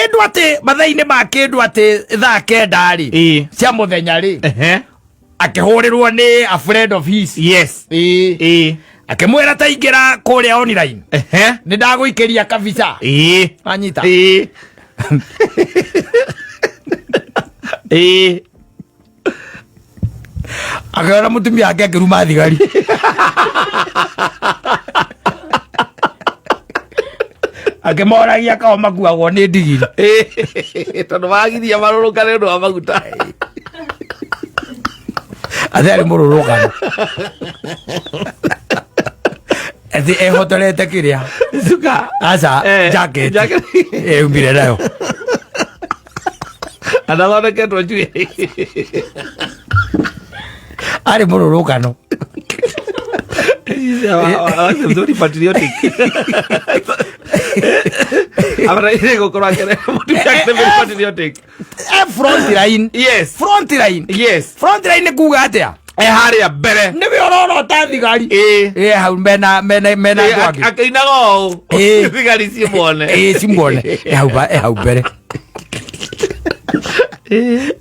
Kĩndũ atĩ mathaa-inĩ ma kĩndũ atĩ thaa 9 rĩ cia mũthenya rĩ, akĩhũrĩrwo nĩ a friend of his. Ĩĩ. Akĩmwĩra ta ingĩra kũrĩa online, nĩ ndagũikĩria kabica. Anyita. Ĩĩ. Ĩĩ. Akĩona mũtumia wake akĩruma thigari. Akĩmoragia kao makuagwo nĩ ndigiri. Ĩĩ. Tondũ magithia marũrũngane ũndũ wa maguta. Atĩ arĩ mũrũrũngano atĩ ehotorete kĩrĩa Cuka. Aca. Jacket. Jacket. Eumire nayo. Anathondeketwo njuĩrĩ. Arĩ mũrũrũngano. Very patriotic. Abataire gũkorwo akĩre mũtumia wake very patriotic. Front line. Front line. Front line nĩ kuga atĩa? E harĩa mbere. Nĩwe ũrorota thigari. Ĩĩ. Ĩ hau mena Ĩĩ, andũ angĩ. Akĩinaga ũũ. Thigari cimuone. Ĩĩ, cimuone. E hau e hau mbere.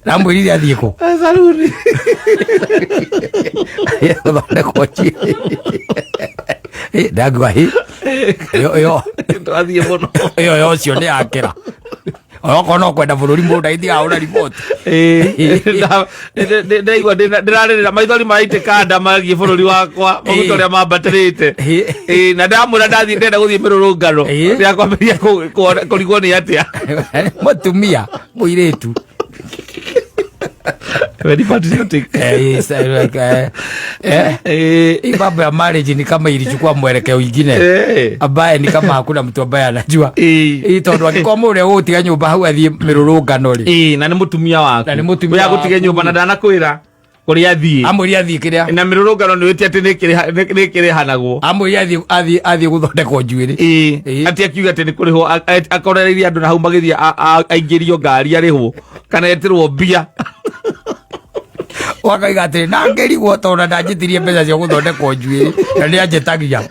Namwĩrire athiĩ kũ? Saruni. Gũthondekwo njuĩrĩ. Ndangiuga hĩ ĩyo ĩyo. Twathiĩ mũno. Ĩyo yo ũcio nĩ yakĩra onokorwo no kwenda bũrũri mũndũ agĩthiaga ahũra riboti. Ndaigua ndĩrarĩrĩra maithori maraitĩka nda magiĩ bũrũri wakwa maguta ũrĩa mambatĩrĩte. Ĩĩ, na ndamwĩra ndathiĩ ndĩrenda gũthiĩ mĩrũrũngano ndĩrakwambĩrĩria kũrigwo nĩ atĩa. Mũtumia mũirĩtu. Very patriotic. Yes, like, hii mambo ya marriage ni kama ilichukua mwelekeo ingine ambaye ni kama hakuna mtu ambaye anajua. Ii tondu angĩkorwo mũndũ ũrĩa ũgũtiga nyũmba hau athiĩ mĩrũrũngano rĩ, Ĩĩ, na nĩ mũtumia waku. Na nĩ mũtumia Ũrĩa agũtige waku. nyũmba na ndanakwĩra kũrĩa athiĩ. Amwĩrie athiĩ kĩrĩa? Na mĩrũrũngano nĩ wĩtie atĩ nĩ ĩkĩrĩhanagwo. Amwĩrie athiĩ gũthondekwo njuĩrĩ. Ĩĩ. Ĩĩ. Atĩ akiuga atĩ nĩ kũrĩhwo akorereirie andũ na hau magĩthiĩ aingĩrio ngari arĩhwo kana etĩrwo mbia. Wakaiga atĩrĩ na ngĩrigwo tondũ ndanjĩtirie mbeca cia gũthondekwo njuĩrĩ na nĩ anjĩtagia.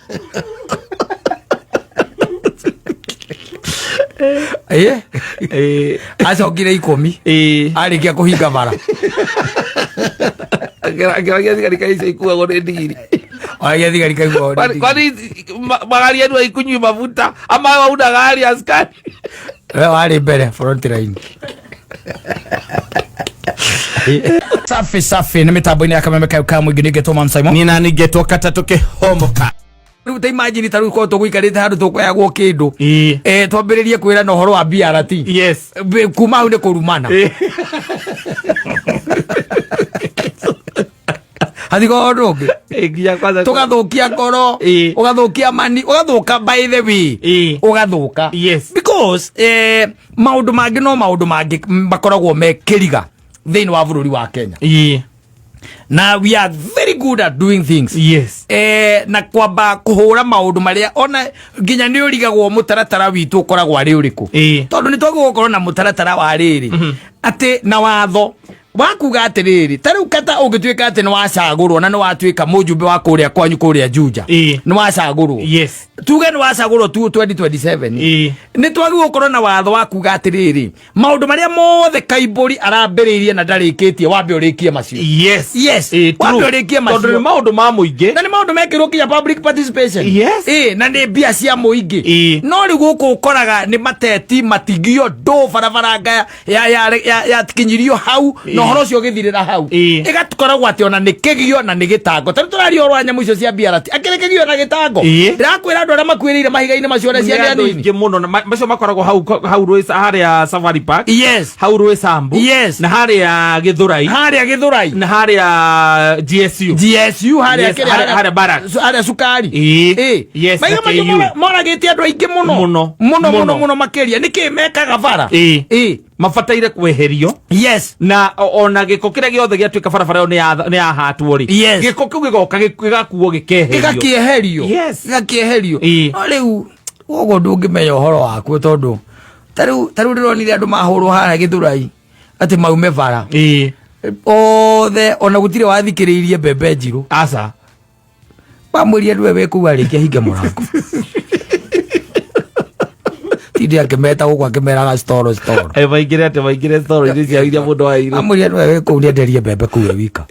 Ĩĩ. Ĩĩ. Acokire 10 arĩkia kũhinga bara. Akĩragia thigari kaĩ icio ikuagwo nĩ ndigiri. Aragia thigari kaiguagwo nĩ ndigiri. Kwani magari yenu haikunywi mafuta ama hauna gari askari? We warĩ mbere front line. Safi safi, nĩ mĩtambo-inĩ ya Kameme kayo ka mũingĩ nĩngetwo Man Simon. Nina ningetwo katatũ kĩhomoka. Rĩu ta imagine ta rĩu korwo tũgũikarĩte handũ tũkũheagwo kĩndũ, twambĩrĩrie kwĩrana ũhoro wa BRT. Kuma hau nĩ kũrumana. Hatigoo ũndũ ũngĩ. Nginya kwanza Tũgathũkia ngoro. Ũgathũkia mani, ũgathũka, by the way. Ũgathũka. Because maũndũ mangĩ no maũndũ mangĩ makoragwo me kĩriga thĩinĩ wa bũrũri wa Kenya. Na we are very good at doing things. Na kwamba kũhũra maũndũ marĩa ona nginya nĩ ũrigagwo mũtaratara witũ ũkoragwo arĩ ũrĩkũ. Tondũ nĩ twagĩrĩirwo gũkorwo na mũtaratara wa rĩrĩ atĩ na watho wa kuga atĩrĩrĩ, ta rĩu kata ũngĩtuĩka atĩ nĩ wacagũrwo na nĩ watuĩka mũjumbe wa kũrĩa kwanyu kũrĩa Juja, nĩ wacagũrwo, tuge nĩ wacagũrwo tu 2027, nĩ twagĩrĩirwo gũkorwo na watho wa kuga atĩrĩrĩ, maũndũ marĩa mothe Kaimbũri arambĩrĩirie na ndarĩkĩtie, wambe ũrĩkie macio. Yes. True. Wambe ũrĩkie macio. Tondũ nĩ maũndũ ma mũingĩ. Na nĩ maũndũ mekĩrwo nginya public participation. Ĩĩ, na nĩ mbia cia mũingĩ. No rĩu gũkũ ũkoraga nĩ mateti matigio ndũ barabara ngaya ya hau na ũhoro ũcio ũgĩthirĩra hau. Ĩgakoragwo atĩ ona nĩ kĩgio na nĩ gĩtango. Ta rĩu tũraria ũhoro wa nyamũ icio cia BRT, akĩrĩ kĩgio na gĩtango. Ndĩrakwĩra andũ arĩa makuĩrĩire mahiga-inĩ macio ũrĩa Nĩ ciarĩ andũ anini aingĩ mũno na macio makoragwo hau rũĩ harĩa Safari Park, hau rũĩ Sambu, na harĩa Gĩthũrai, harĩa Gĩthũrai, na harĩa GSU. GSU harĩa. Yes, kĩrĩa harĩa barracks. Harĩa cukari. Ĩĩ. Yes, Mahiga na macio KU. moragĩte andũ aingĩ mũno. Mũno. Mũno mũno. Mũno. Mũno makĩria nĩkĩ mekaga bara. Mabataire kweherio. Na ona gĩko kĩrĩa gĩothe gĩatuĩka barabara ĩyo nĩ yahatwo rĩ, gĩko kĩu gĩgoka gĩgakuo gĩkeherio. Gĩgakĩeherio. Gĩgakĩeherio. No rĩu ũguo ndũngĩmenya ũhoro wakuo tondũ ta rĩu ndĩronire andũ mahũrwo harĩa Gĩthũrai atĩ maume bara othe, ona gũtirĩ wathikĩrĩirie mbembe njirũ. Aca. Bamwĩrire ndwe wĩ kũu arĩkia hinge mũrango. Atinde akĩmeta gũkũ akĩmeraga storo storo. Eh, maingĩre atĩ maingĩre storo-inĩ ciao iria mũndũ aheirwo. Amũria nĩwe wĩ kũu nĩenderie mbembe kũu e wika.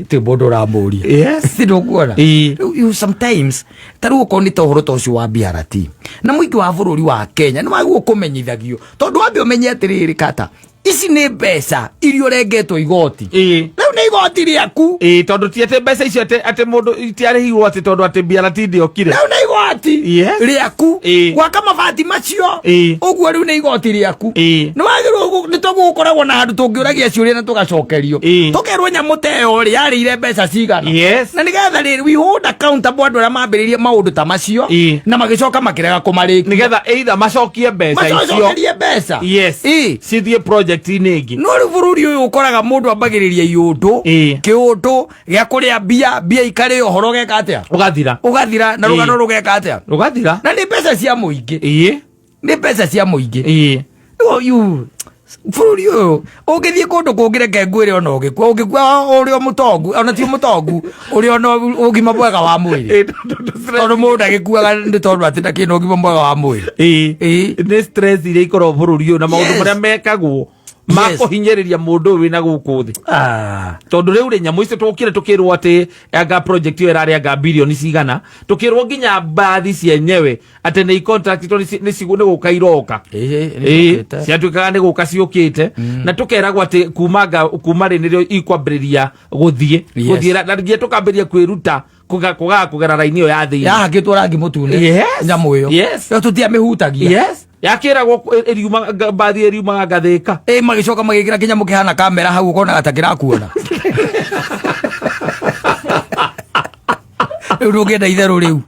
Ti mũndũ ũramũria. Yes. Ti ndũkuona? Ĩĩ. Rĩu you sometimes ta rĩu okorwo nĩ ta ũhoro ta ũcio wa BRT na mũingĩ wa bũrũri wa Kenya nĩ wagĩrĩirwo kũmenyithagio tondũ wambe ũmenye atĩrĩrĩ kata ici nĩ mbeca iria ũrengetwo igoti. Rĩu nĩ igoti rĩaku. Ĩĩ, tondũ ti atĩ mbeca icio atĩ atĩ mũndũ itiarĩhirwo atĩ tondũ atĩ BRT ndĩokire. Rĩu nĩ igoti Yes. rĩaku. Ĩĩ. Gwaka mabati macio. Ĩĩ. Ũguo rĩu nĩ igoti rĩaku. Ĩĩ. Nĩ wagĩrĩirwo nĩ tondũ gũkoragwo na handũ tũngĩũragia ciũria na tũgacokerio. Ĩĩ. Tũkerwo nyamũ ta ĩyo rĩ yarĩire mbeca cigana. Yes. Na nĩgetha rĩrĩ we hold accountable andũ arĩa mambĩrĩirie maũndũ ta macio Ĩĩ. na magĩcoka makĩrega kũmarĩkia. Nĩgetha either macokie mbeca icio. Macokerie mbeca. Yes. Ĩĩ. Cithiĩ project-inĩ ĩngĩ. No rĩu bũrũri ũyũ ũkoraga mũndũ ambagĩrĩria iũndũ Ĩĩ. kĩũndũ gĩa kũrĩa mbia mbia ikarĩa ũhoro ũgeka atĩa? Ũgathira. Ũgathira na rũgano Ĩĩ. rũgeka atĩa? Rũgathira. Na nĩ mbeca cia mũingĩ. Ĩĩ. Nĩ mbeca cia mũingĩ. Ĩĩ. Rĩu you bũrũri ũyũ ũngĩthiĩ kũndũ kũngĩ reke ngwĩre ona ũgĩkua ũngĩkua ũrĩ o mũtongu ona ti mũtongu ũrĩ ona ũgima mwega wa mwĩrĩ. Ĩĩ, tondũ Tondũ mũndũ ndagĩkuaga nĩ tondũ atĩ ndakĩrĩ na ũgima mwega wa mwĩrĩ. Ĩĩ. Ĩĩ. Nĩ stress iria ikoragwo bũrũri ũyũ na maũndũ Yes. marĩa mekagwo ma Yes. kũhinyĩrĩria mũndũ ũyũ wĩna gũkũ thĩ. Ah. Tondũ rĩu rĩ nyamũ icio tũkire tũkĩrwo atĩ anga project ĩyo ĩrarĩ anga bilioni cigana tũkĩrwo nginya mbathi cienyewe atĩ nĩ contract tondũ nĩ nĩ gũka iroka. Ĩĩ, nĩ Ĩĩ, ciũkĩte. ciatuĩkaga nĩ gũka ciũkĩte na tũkeragwo atĩ kuma nga kuma rĩ nĩrĩo ikwambĩrĩria gũthiĩ Yes. gũthiĩ na nginya tũkambĩrĩria kwĩruta kũgaga kũgera raini ĩyo ya thĩinĩ. Yahakĩtwo rangi mũtune. Yes. Nyamũ ĩyo. Yes. Ĩyo tũtiamĩhutagia. Yes. Yakĩragwo ĩriumaga mbathi ĩriumaga ngathĩka. Ĩ magĩcoka magĩkĩra kĩnyamũ kĩhana kamera hau ũkonaga ta kĩrakuona. Rĩu ndũngĩenda itherũ rĩu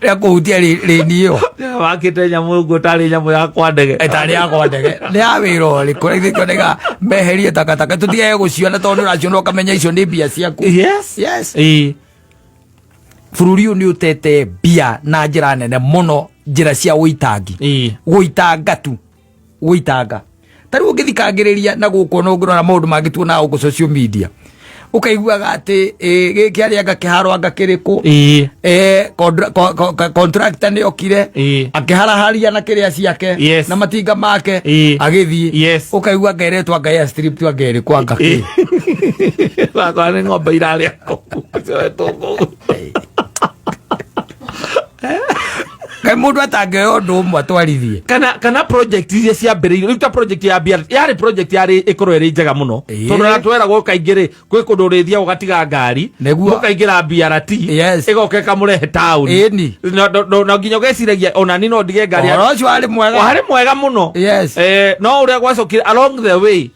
rĩa kũhutia rĩni ĩyo. Wakĩte nyamũ ũguo tarĩ nyamũ ya kwa ndege. Tarĩ ya kwa ndege. Nĩ ya wĩra ũrĩkũ? Rĩu kĩoneka meherie takataka tũtigage gũciona tondũ nĩ ũraciona ũkamenya icio nĩ mbia ciaku. Yes. Yes. Ĩĩ. Bũrũri ũyũ nĩ ũtete mbia na njĩra nene mũno njĩra cia ũitangi. Ĩĩ. Gũitanga tu. Gũitanga. Ta rĩu ũngĩthikangĩrĩria na gũkũ ona ũngĩrora maũndũ mangĩ tuonaga gũkũ social media. Ũkaiguaga atĩ gĩkĩ arĩ anga kĩharo anga kĩrĩkũ. Ĩĩ. Contractor nĩ okire Ĩĩ. akĩharaharia na kĩrĩa ciake Yes. na matinga make Ĩĩ. agĩthiĩ. Yes. Ũkaigua anga ĩretwo anga airstrip tu anga ĩrĩkũ anga kĩ. Wakwa nĩ ng'ombe irarĩa kũu. Cioetwo kũu. Kaĩ mũndũ atangĩoya ũndũ ũmwe atwarithie. Kana project iria ciambĩrĩirio rĩu ta project ya BRT yarĩ project yarĩ ĩkorwo ĩrĩ njega mũno. Ĩĩ. Tondũ ona tweragwo kaingĩ rĩ kwĩ kũndũ ũrĩthiaga ũgatiga ngari Nĩguo. mũkaingĩra BRT Yes. ĩgoka ĩkamũrehe taũni. Ĩni. Na nginya ũgeciragia ona niĩ no ndige ngari Ũhoro ũcio warĩ mwega. warĩ mwega mũno. Yes. No ũrĩa gwacokire along the way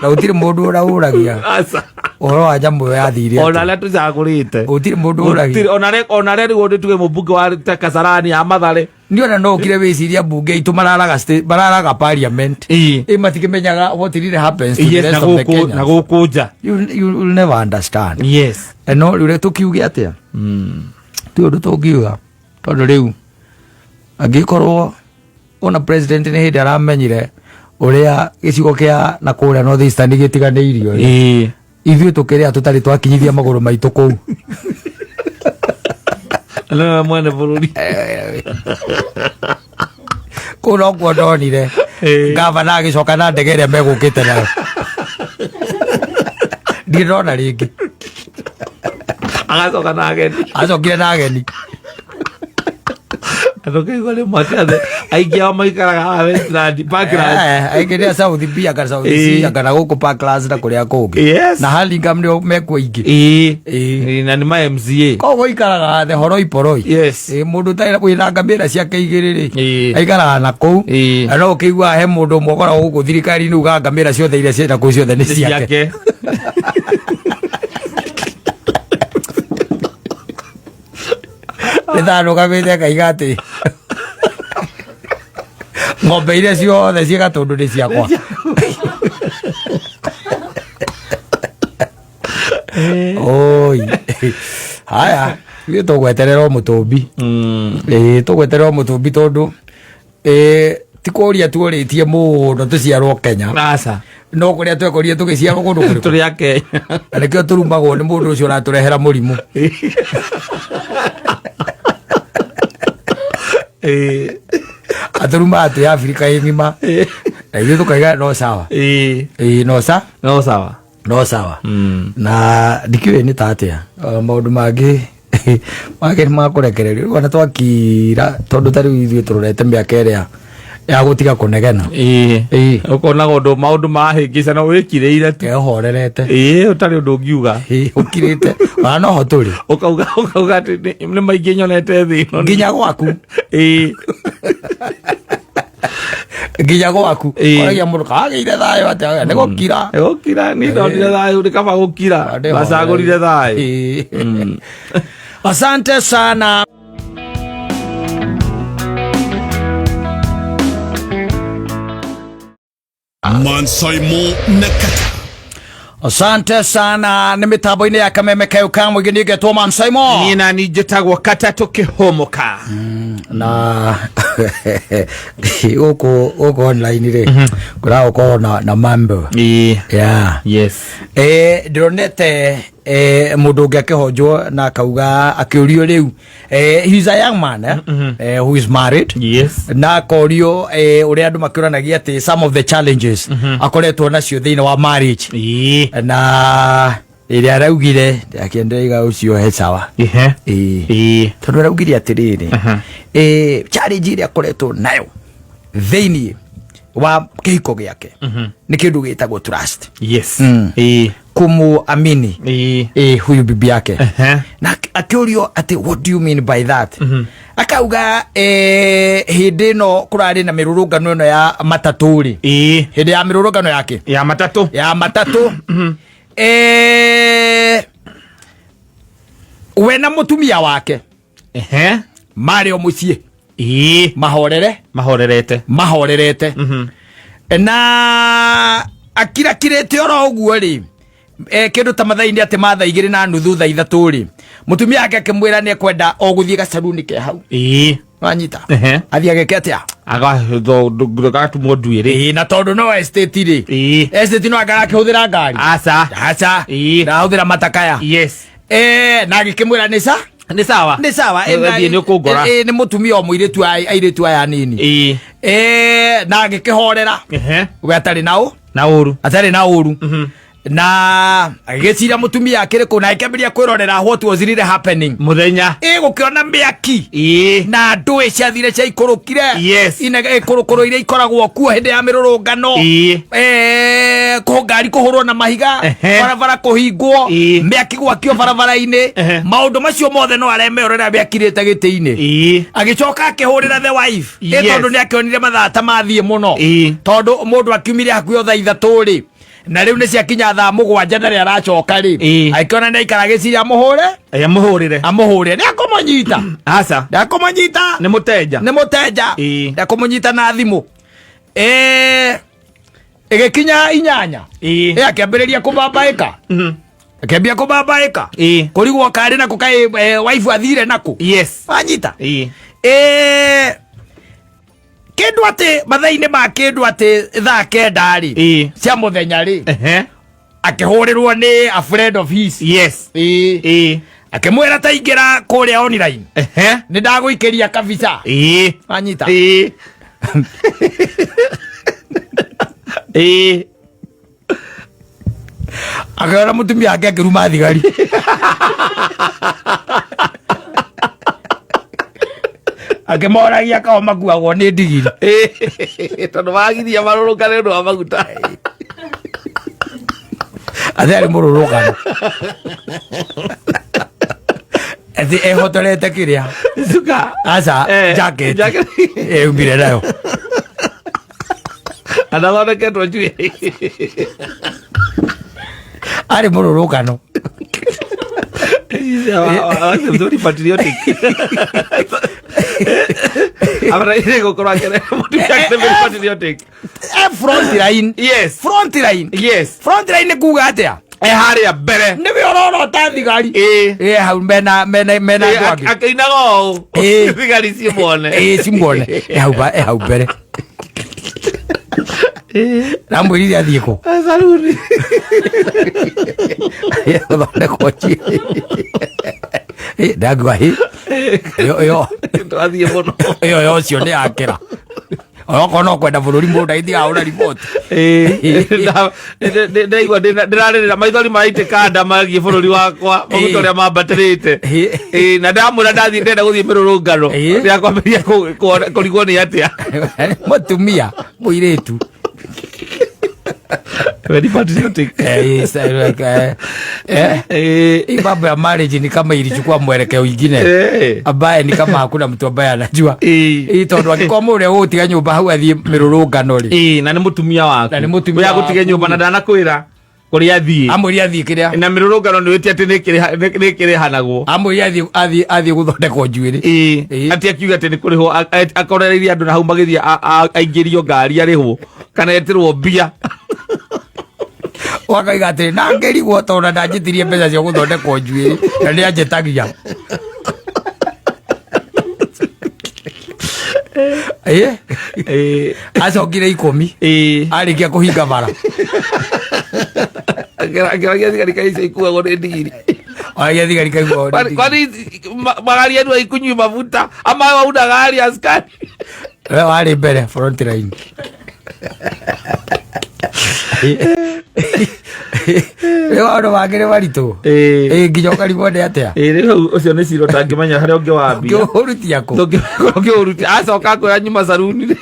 Na gũtirĩ mũndũ ũraũragia Aca. ũhoro wa nyamũ ĩyo yathire Ona atĩa. arĩa tũcagũrĩte. Gũtirĩ mũndũ ũragia. Gũtirĩ, ona arĩa rĩu tuge mũmbunge wa ta Kasarani ya Mathare. Nĩ ona no ũkire wĩciria mbunge itũ mararaga mararaga parliament. Ĩĩ. Ĩ matikĩmenyaga what really happens to the Yes, na rest of the gũkũ na Kenyans. gũkũ nja. You will never understand. Yes. No rĩu rĩ tũkiuge atĩa? Ti ũndũ tũngiuga tondũ rĩu angĩkorwo ona president nĩ hĩndĩ aramenyire ũrĩa gĩcigo kĩa na kũrĩa North Eastern gĩtiganĩirio rĩ. Ĩĩ. Ithuĩ tũkĩrĩa tũtarĩ twakinyithia magũrũ maitũ kũu. Nĩwe mwene bũrũri. Kũu nokuo ndonire Ĩĩ. gavana agĩcoka na ndege ĩrĩa megũkĩte nayo. Ndirĩ ndona rĩngĩ. Agacoka na ageni. Acokire na ageni. Andũ kaigua rĩmwe atĩ athe aingĩ ao maikaraga haha Westland, Parklands. Aingĩ nĩ a South B anga South C Ĩĩ. anga na gũkũ Parklands na kũrĩa kũngĩ. Yes. Na Hurlingham nĩo mekuo aingĩ. Ĩĩ. Ĩĩ. Ĩĩ, na nĩ ma MCA. Koguo ikaraga the horoi poroi. Yes. Ĩĩ, mũndũ ũtarĩ wĩna ngamĩra ciake igĩrĩ rĩ Ĩĩ. aikaraga na kũu. Ĩĩ. Na no ũkĩiguaga he mũndũ ũmwe ũkoragwo gũkũ thirikari-inĩ ugaga ngamĩra ciothe iria ciĩ na kũu ciothe nĩ Nĩ ciake. ciake. Nĩ thandũkamĩte akaiga atĩ ng'ombe iria ciothe ciĩ Gatũndũ nĩ ciakwa. Oi. Haya, ithuĩ tũgweterera o mũtũmbi. Ĩĩ, tũgweterera o mũtũmbi tondũ ti kũria tuorĩtie mũno tũciarwo Kenya. Aca. No kũrĩa twekorire tũgĩciarwo kũndũ kũrĩkũ? Tũrĩ a Kenya. Na nĩkĩo tũrumagwo nĩ mũndũ ũcio ũratũrehera mũrimũ. Ĩĩ. Atũrumaga twĩ Afrika ĩ ng'ima na ithuĩ tũkaiga no sawa. Ĩĩ. Ĩĩ, no sa No sawa. No sawa. Na ndikĩũĩ nĩ ta atĩa. Maũndũ mangĩ mangĩ nĩ makũrekererio. Rĩu ona twakira tondũ ta rĩu ithuĩ tũrorete mĩaka ĩrĩa ya gũtiga kũnegena. Ĩĩ. Ĩĩ. Ũkonaga ũndũ maũndũ mahĩngĩcana wĩkirĩire tu. Kehorerete. Ĩĩ, ũtarĩ ũndũ ũngiuga. Ĩĩ, ũkirĩte ona noho tũrĩ. Ũkauga atĩ nĩ maingĩ nyonete thĩ ĩno. Nginya gwaku. Ĩĩ. Nginya gwaku. Ĩĩ. Oragia mũndũ kagĩire thayũ atĩa, nĩ gũkira. Nĩ gũkira, niĩ ndonire thayũ, nĩ kaba gũkira. Ndacagũrire thayũ. Ĩĩ. Asante sana. Mansaimo Nakata. Asante sana nĩ mĩtambo-inĩ ya kameme kayũ ka mũingĩ niĩ ngetwo Man Simon. Niĩ nani njĩtagwo Katatũ Kĩhũmũka. Na gũkũ online rĩ kũragũkorwo na mambo. Ĩĩ. Yeah. Yes. Ndĩronete mũndũ ũngĩ akĩhonjwo na akauga akĩũrio rĩu, he is a young man, who is married. Yes. Na akorio ũrĩa andũ makĩũranagia atĩ some of the challenges akoretwo nacio thĩinĩ wa marriage. Ĩĩ. Na ĩrĩa araugire akĩendeiga ũcio he sawa. Ihe. Ĩĩ. Ĩĩ. Tondũ araugire atĩrĩrĩ, challenge ĩrĩa akoretwo nayo thĩinĩ wa kĩhiko gĩake nĩ kĩndũ gĩtagwo trust. Yes. Ĩĩ. Kumuamini Ĩĩ. Huyu bibi yake. Ehe. Na akĩũrio atĩ what do you mean by that, akauga hĩndĩ ĩno kũrarĩ na mĩrũrũngano ĩno ya matatũ rĩ, Ĩĩ. hĩndĩ ya mĩrũrũngano yake Ya matatũ. Ya matatũ, we na mũtumia wake Ehe. marĩ o mũciĩ. Ĩĩ. Mahorere. Mahorerete. Mahorerete na akirakirĩte oro ũguo rĩ, kĩndũ ta mathaa-inĩ atĩ ma 2:30, 3:00 rĩ, mũtumia wake akĩmwĩra nĩ ekwenda o gũthiĩ gacaruni ke hau. Ĩĩ. Wanyita? Ehe. Athiĩ ageke atĩa? Agatumwo nduĩrĩ. Ĩĩ, na tondũ no estate rĩ, Ĩĩ. estate no anga akĩhũthĩra ngari. Aca. Aca. Ĩĩ. Ndahũthĩra matakaya. Yes. Na agĩkĩmwĩra nĩ sa Nĩ sawa. Nĩ sawa. Thiĩ nĩ ũkũngora. Nĩ mũtumia o mũirĩtu airĩtu aya nini. Ĩĩ. Na agĩkĩhorera. Ehe. We atarĩ na ũ Na ũru. Atarĩ na ũru na agĩciria mũtumia akĩrĩ kũ na akĩambĩrĩria kwĩrorera what was really happening. Mũthenya. Ĩ gũkĩona mĩaki Ĩĩ. na ndũĩ ciathire ciaikũrũkire. Yes. Ikũrũkũrũ iria ikoragwo kuo hĩndĩ ya mĩrũrũngano. Ĩĩ. Kũ ngari kũhũrwo na mahiga, Ehe. barabara kũhingwo, Ĩĩ. mĩaki gwakio barabara-inĩ. Ehe. Maũndũ macio mothe no aremeorera mĩakirĩte gĩtĩ-inĩ. Ĩĩ. Agĩcoka akĩhũrĩra the wife. Ĩ Yes. tondũ nĩ akĩonire mathaa ta mathiĩ mũno, Ĩĩ. tondũ mũndũ akiumire hakuhĩ o 3:00 rĩ, na rĩu nĩ ciakinya 7:00 ndarĩ aracoka rĩ, Ĩĩ. agĩkĩona nĩ aikara agĩciria amũhũre. Ĩ amũhũrĩre. Amũhũre nĩ akũmũnyita. Aca. Nĩ akũmũnyita. Nĩ mũtenja. Nĩ mũtenja. Ĩĩ. Nĩ akũmũnyita na thimũ. Ĩgĩkinya 8:00, Ĩĩ. ĩ akĩambĩrĩria kũbambaĩka, akĩambia kũbambaĩka, Ĩĩ. kũrigwo karĩ nakũ kaĩ wife athire nakũ. Yes. Wanyita? Ĩĩ. Kĩndũ atĩ mathaa-inĩ ma kĩndũ atĩ 9:00 rĩ, Ĩĩ. cia mũthenya rĩ, Ehe. akĩhũrĩrwo nĩ a friend of his. Yes. Ĩĩ. Ĩĩ. Akĩmwĩra ta ingĩra kũrĩa online, Ehe. nĩ ndagũikĩria kabica. Ĩĩ. Wanyita? Ĩĩ. Ĩĩ. Akĩona mũtumia wake akĩruma thigari. Akĩmoragia kao makuagwo nĩ ndigiri. Ĩĩ. Tondũ wagiria marũrũngane ũndũ wa maguta. Atĩ arĩ mũrũrũngano atĩ ehotorete kĩrĩa Cuka. Aca. Jacket. Jacket eumire nayo. Anathondeketwo njuĩrĩ. Arĩ mũrũrũngano. Very patriotic. Abataire gũkorwo akĩre mũtumia ake very patriotic. Front line. Yes. Front line. Yes. Front line nĩ kuga atĩa? E harĩa mbere. Nĩwe ũrorota thigari. Ĩĩ. Ĩ hau mena Ĩĩ, andũ angĩ. Akĩinaga ũũ. Ĩĩ. Thigari cimuone. Ĩĩ, cimuone. Ĩ hau ĩ hau mbere. Namwĩrire athiĩ kũ? Saruni. Gũthondekwo njuĩrĩ. Ĩ, ndangua ĩ ĩyo Twathiĩ mũno. Ĩyo yocio nĩ yakĩra. Onokorwo no kwenda bũrũri mũndũ agĩthiaga ahũra riboti. Ndĩraigua ndĩrarĩrĩra maithori maraitĩka nda magiĩ bũrũri wakwa, maguta ũrĩa mambatĩrĩte. Ĩĩ, na ndamwĩra ndathiĩ ndĩrenda gũthiĩ mĩrũrũngano, nĩakwambĩrĩria kũrigwo nĩ atĩa. Mũtumia mũirĩtu. Very patriotic. Yes, like, hii mambo ya marriage ni kama ilichukua mwelekeo ingine ambaye ni kama hakuna mtu ambaye anajua. Ii tondu angĩkorwo mũrĩa ũgũtiga nyũmba hau athiĩ mĩrũrũngano rĩ, Na nĩ mũtumia waku. Na nĩ mũtumia Ũrĩa agũtige waku. nyũmba na ndanakwĩra kũrĩa athiĩ. Amwĩre athiĩ kĩrĩa. Na mĩrũrũngano nĩ wĩtie atĩ nĩ ĩkĩrĩhanagwo. Amwĩre athiĩ gũthondekwo njuĩrĩ. Atĩ akiuga atĩ nĩ kũrĩhwo, akorereirie andũ na hau magĩthiĩ aingĩrio ngari arĩhwo kana etĩrwo mbia. Wakaiga atĩrĩ na ngĩrigwo tondũ ndanjĩtirie mbeca cia gũthondekwo njuĩrĩ na nĩ anjĩtagia. Acokire 10. Arĩkia kũhinga bara. Akĩragia thigari kaĩ icio ikuagwo nĩ ndigiri. Aragia thigari kaiguagwo nĩ ndigiri. Kwani magari yenu haikunywi mafuta ama wauna gari askari? We warĩ mbere front line. Rĩu maũndũ mangĩ nĩ maritũ. Nginya ũkarigwo nĩ atĩa. Rĩu ũcio nĩ cira ũtangĩmenya harĩa ũngĩwambia. Ũngĩũrutia kũ? Ũngĩũrutia acoka akwĩra nyuma saruni rĩ.